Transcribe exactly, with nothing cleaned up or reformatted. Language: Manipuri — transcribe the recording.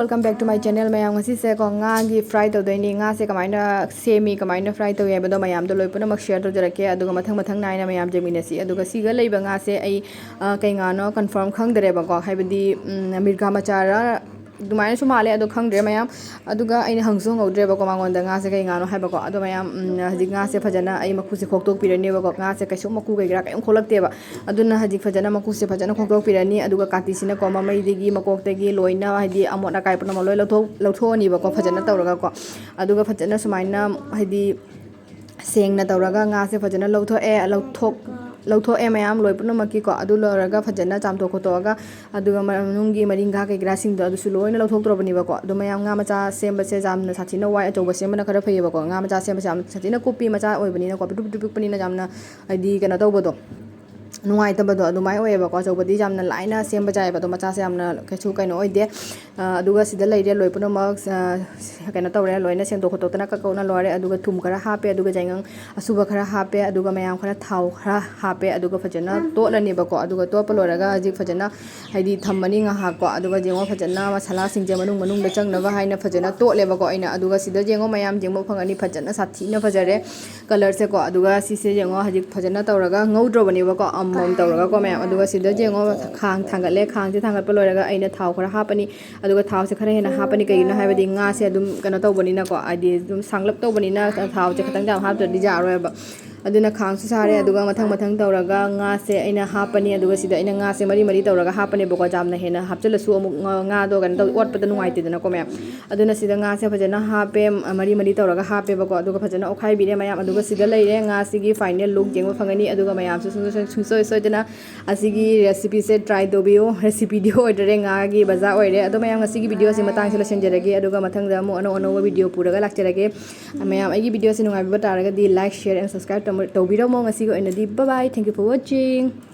Welcome back to my channel, ꯃꯌꯥꯝ꯫ ꯉꯁꯤꯁꯦꯀꯣ, ꯉꯥꯒꯤ fry ꯇꯧꯗꯣꯏꯅꯤ꯫ ꯉꯥꯁꯦ ꯀꯃꯥꯏꯅ ꯁꯦꯝꯃꯤ, ꯀꯃꯥꯏꯅ fry ꯇꯧꯏ ꯍꯥꯏꯕꯗꯣ ꯃꯌꯥꯝꯗꯣ ꯂꯣꯏ ꯄꯨꯝꯅꯃꯛ share ꯇꯧꯖꯔꯛꯀꯦ, ꯑꯗꯨꯒ ꯃꯊꯪ ꯃꯊꯪ ꯅꯥꯏꯅ ꯃꯌꯥꯝ ꯌꯦꯡꯃꯤꯟꯅꯁꯤ꯫ ꯑꯗꯨꯒ ꯁꯤꯒ ꯂꯩꯕ ꯉꯥꯁꯦ ꯑꯩ, ꯑ, ꯀꯩ ꯉꯥꯅꯣ confirm ꯈꯪꯗꯔꯦꯕꯀꯣ, ꯍꯥꯏꯕꯗꯤ, ꯎꯝ, ꯃꯤꯔꯒꯥ ꯃꯆꯥꯔ ꯑꯗꯨꯃꯥꯏꯅꯁꯨ ꯃꯥꯜꯂꯦ, ꯑꯗꯣ ꯈꯪꯗ꯭ꯔꯦ ꯃꯌꯥꯝ꯫ ꯑꯗꯨꯒ ꯑꯩꯅ ꯍꯪꯁꯨ ꯍꯪꯍꯧꯗ꯭ꯔꯦꯕꯀꯣ ꯃꯉꯣꯟꯗ ꯉꯥꯁꯦ ꯀꯩ ꯉꯥꯅꯣ ꯍꯥꯏꯕꯀꯣ꯫ ꯑꯗꯣ ꯃꯌꯥꯝ, ꯎꯝ, ꯍꯧꯖꯤꯛ ꯉꯥꯁꯦ ꯐꯖꯅ ꯑꯩ ꯃꯀꯨꯁꯦ ꯈꯣꯛꯇꯣꯛꯄꯤꯔꯅꯦꯕꯀꯣ꯫ ꯉꯥꯁꯦ ꯀꯩꯁꯨ ꯃꯀꯨ ꯀꯩ ꯀꯔꯥ ꯀꯩꯝ ꯈꯣꯛꯂꯛꯇꯦꯕ꯫ ꯑꯗꯨꯅ ꯍꯧꯖꯤꯛ ꯐꯖꯅ ꯃꯀꯨꯁꯦ ꯐꯖꯅ ꯈꯣꯛꯇꯣꯛꯄꯤꯔꯅꯤ꯫ ꯑꯗꯨꯒ ꯀꯥꯇꯤꯁꯤꯅꯀꯣ ꯃꯃꯩꯗꯒꯤ ꯃꯀꯣꯛꯇꯒꯤ ꯂꯣꯏꯅ, ꯍꯥꯏꯗꯤ, ꯑꯃꯣꯠ ꯑꯀꯥꯏ ꯄꯨꯝꯅꯃꯛ ꯂꯣꯏ ꯂꯧꯊꯣꯛ-, ꯂꯧꯊꯣꯛꯑꯅꯤꯕꯀꯣ, ꯐꯖꯅ ꯇꯧꯔꯒꯀꯣ꯫ ꯑꯗꯨꯒ ꯐꯖꯅ ꯁꯨꯃꯥꯏꯅ, ꯍꯥꯏꯗꯤ, ꯁꯦꯡꯅ ꯇꯧꯔꯒ ꯉꯥꯁꯦ ꯐꯖꯅ ꯂꯧꯊꯣꯛꯑꯦ꯫ ꯂꯧꯊꯣꯛ-, ꯂꯧꯊꯣꯛꯑꯦ ꯃꯌꯥꯝ ꯂꯣꯏ ꯄꯨꯝꯅꯃꯛꯀꯤꯀꯣ꯫ ꯑꯗꯨ ꯂꯣꯏꯔꯒ ꯐꯖꯅ ꯆꯥꯝꯊꯣꯛ ꯈꯣꯠꯇꯣꯛꯑꯒ, ꯑꯗꯨꯒ ꯃꯅꯨꯡꯒꯤ ꯃꯔꯤꯡꯈꯥ ꯀꯩ ꯀꯔꯥꯁꯤꯡꯗꯣ ꯑꯗꯨꯁꯨ ꯂꯣꯏꯅ ꯂꯧꯊꯣꯛꯇ꯭ꯔꯕꯅꯦꯕꯀꯣ꯫ ꯑꯗꯣ ꯃꯌꯥꯝ, ꯉꯥ ꯃꯆꯥ ꯁꯦꯝꯕꯁꯦ ꯌꯥꯝꯅ ꯁꯥꯊꯤꯅ ꯋꯥꯏ, ꯑꯆꯧꯕ ꯁꯦꯝꯕꯅ ꯈꯔ ꯐꯩꯌꯦꯕꯀꯣ꯫ ꯉꯥ ꯃꯆꯥ ꯁꯦꯝꯕꯁꯦ ꯌꯥꯝ ꯁꯥꯊꯤꯅꯀꯣ, ꯄꯤꯛꯇ꯭ꯔꯨ ꯄꯤꯛꯄꯅꯤꯅ ꯌꯥꯝꯅ, ꯍꯥꯏꯗꯤ, ꯀꯩꯅꯣ ꯇꯧꯕꯗꯣ, ꯅꯨꯡꯉꯥꯏꯇꯕꯗꯣ ꯑꯗꯨꯃꯥꯏꯅ ꯑꯣꯏꯌꯦꯕꯀꯣ꯫ ꯑꯆꯧꯕꯗꯤ ꯌꯥꯝꯅ ꯂꯥꯏꯅ ꯁꯦꯝꯕ ꯌꯥꯏꯑꯕ, ꯑꯗꯣ ꯃꯆꯥꯁꯦ ꯌꯥꯝꯅ ꯀꯩꯁꯨ ꯀꯩꯅꯣ ꯑꯣꯏꯗꯦ꯫ ꯑ, ꯑꯗꯨꯒ ꯁꯤꯗ ꯂꯩꯔꯦ ꯂꯣꯏ ꯄꯨꯝꯅꯃꯛ, ꯑ, ꯀꯩꯅꯣ ꯇꯧꯔꯦ, ꯂꯣꯏꯅ ꯁꯦꯡꯗꯣꯛ ꯈꯣꯠꯇꯣꯛꯇꯅ ꯀꯛ ꯀꯛꯅ ꯂꯣꯏꯔꯦ꯫ ꯑꯗꯨꯒ ꯊꯨꯝ ꯈꯔ ꯍꯥꯞꯄꯦ, ꯑꯗꯨꯒ ꯌꯥꯏꯉꯪ ꯑꯁꯨꯕ ꯈꯔ ꯍꯥꯞꯄꯦ, ꯑꯗꯨꯒ ꯃꯌꯥꯝ ꯈꯔ ꯊꯥꯎ ꯈꯔ ꯍꯥꯞꯄꯦ, ꯑꯗꯨꯒ ꯐꯖꯅ ꯇꯣꯠꯂꯅꯦꯕꯀꯣ꯫ ꯑꯗꯨꯒ ꯇꯣꯠꯄ ꯂꯣꯏꯔꯒ ꯍꯧꯖꯤꯛ ꯐꯖꯅ, ꯍꯥꯏꯗꯤ, ꯊꯝꯃꯅꯤ ꯉꯥꯏꯍꯥꯛꯀꯣ꯫ ꯑꯗꯨꯒ ꯌꯦꯡꯉꯣ, ꯐꯖꯅ ꯃꯁꯥꯂꯥꯁꯤꯡꯁꯦ ꯃꯅꯨꯡ ꯃꯅꯨꯡꯗ ꯆꯪꯅꯕ ꯍꯥꯏꯅ ꯐꯖꯅ ꯇꯣꯠꯂꯦꯕꯀꯣ ꯑꯩꯅ꯫ ꯑꯗꯨꯒ ꯁꯤꯗ ꯌꯦꯡꯉꯣ ꯃꯌꯥꯝ, ꯌꯦꯡꯕ ꯐꯪꯒꯅꯤ, ꯐꯖꯅ ꯁꯥꯊꯤꯅ ꯐꯖꯔꯦ colourꯁꯦꯀꯣ꯫ ꯑꯗꯨꯒ ꯁꯤꯁꯦ ꯌꯦꯡꯉꯣ, ꯍꯧꯖꯤꯛ ꯐꯖꯅ ꯇꯧꯔꯒ ꯉꯧꯗ꯭ꯔꯣꯕꯅꯦꯕꯀꯣ, ꯑꯃꯃꯝ ꯇꯧꯔꯒꯀꯣ ꯃꯌꯥꯝ꯫ ꯑꯗꯨꯒ ꯁꯤꯗ ꯌꯦꯡꯉꯣ, ꯈꯥꯡ ꯊꯥꯡꯒꯠꯂꯦ꯫ ꯈꯥꯡꯁꯦ ꯊꯥꯡꯒꯠꯄ ꯂꯣꯏꯔꯒ ꯑꯩꯅ ꯊꯥꯎ ꯈꯔ ꯍꯥꯞꯄꯅꯤ, ꯑꯗꯨꯒ ꯊꯥꯎꯁꯦ ꯈꯔ ꯍꯦꯟꯅ ꯍꯥꯞꯄꯅꯤ꯫ ꯀꯩꯒꯤꯅꯣ ꯍꯥꯏꯕꯗꯤ ꯉꯥꯁꯦ ꯑꯗꯨꯝ ꯀꯩꯅꯣ ꯇꯧꯕꯅꯤꯅꯀꯣ, ꯍꯥꯏꯗꯤ ꯑꯗꯨꯝ ꯁꯥꯡꯂꯞ ꯇꯧꯕꯅꯤꯅ ꯊꯥꯎꯁꯦ ꯈꯤꯇꯪ ꯌꯥꯝ ꯍꯥꯞꯇ꯭ꯔꯗꯤ ꯌꯥꯔꯣꯏꯕ꯫ ꯑꯗꯨꯅ ꯈꯥꯡꯁꯨ ꯁꯥꯔꯦ, ꯑꯗꯨꯒ ꯃꯊꯪ ꯃꯊꯪ ꯇꯧꯔꯒ ꯉꯥꯁꯦ ꯑꯩꯅ ꯍꯥꯞꯄꯅꯤ꯫ ꯑꯗꯨꯒ ꯁꯤꯗ ꯑꯩꯅ ꯉꯥꯁꯦ ꯃꯔꯤ ꯃꯔꯤ ꯇꯧꯔꯒ ꯍꯥꯞꯄꯅꯦꯕꯀꯣ, ꯌꯥꯝꯅ ꯍꯦꯟꯅ ꯍꯥꯞꯆꯤꯜꯂꯁꯨ ꯑꯃꯨꯛ ꯉꯥ-, ꯉꯥꯗꯣ ꯀꯩꯅꯣ ꯇꯧ, ꯑꯣꯠꯄꯗ ꯅꯨꯡꯉꯥꯏꯇꯦꯗꯅꯀꯣ ꯃꯌꯥꯝ꯫ ꯑꯗꯨꯅ ꯁꯤꯗ ꯉꯥꯁꯦ ꯐꯖꯅ ꯍꯥꯞꯄꯦ, ꯃꯔꯤ ꯃꯔꯤ ꯇꯧꯔꯒ ꯍꯥꯞꯄꯦꯕꯀꯣ꯫ ꯑꯗꯨꯒ ꯐꯖꯅ ꯑꯣꯠꯈꯥꯏꯕꯤꯔꯦ ꯃꯌꯥꯝ꯫ ꯑꯗꯨꯒ ꯁꯤꯗ ꯂꯩꯔꯦ ꯉꯥꯁꯤꯒꯤ final look ꯌꯦꯡꯕ ꯐꯪꯒꯅꯤ꯫ ꯑꯗꯨꯒ ꯃꯌꯥꯝꯁꯨ ꯁꯨꯡꯁꯣꯏ, ꯁꯨꯡꯁꯣꯏ ꯁꯣꯏꯗꯅ ꯑꯁꯤꯒꯤ recipeꯁꯦ try ꯇꯧꯕꯤꯌꯨ꯫ recipeꯗꯤ ꯑꯣꯏꯗ꯭ꯔꯦ, ꯉꯥꯒꯤ ꯚꯖꯥ ꯑꯣꯏꯔꯦ꯫ ꯑꯗꯣ ꯃꯌꯥꯝ, ꯉꯁꯤꯒꯤ videoꯁꯤ ꯃꯇꯥꯡꯁꯤ ꯂꯣꯏꯁꯤꯟꯖꯔꯒꯦ, ꯑꯗꯨꯒ ꯃꯊꯪꯗ ꯑꯃꯨꯛ ꯑꯅꯧ ꯑꯅꯧꯕ video ꯄꯨꯔꯒ ꯂꯥꯛꯆꯔꯒꯦ꯫ ꯃꯌꯥꯝ, ꯑꯩꯒꯤ videoꯁꯤ ꯅꯨꯡꯉꯥꯏꯕꯤꯕ ꯇꯥꯔꯒꯗꯤ like, share and subscribe ꯇꯧꯕꯤꯔꯝꯃꯣ꯫ ꯉꯁꯤꯒꯤ ꯑꯣꯏꯅꯗꯤ bye bye, thank you for watching꯫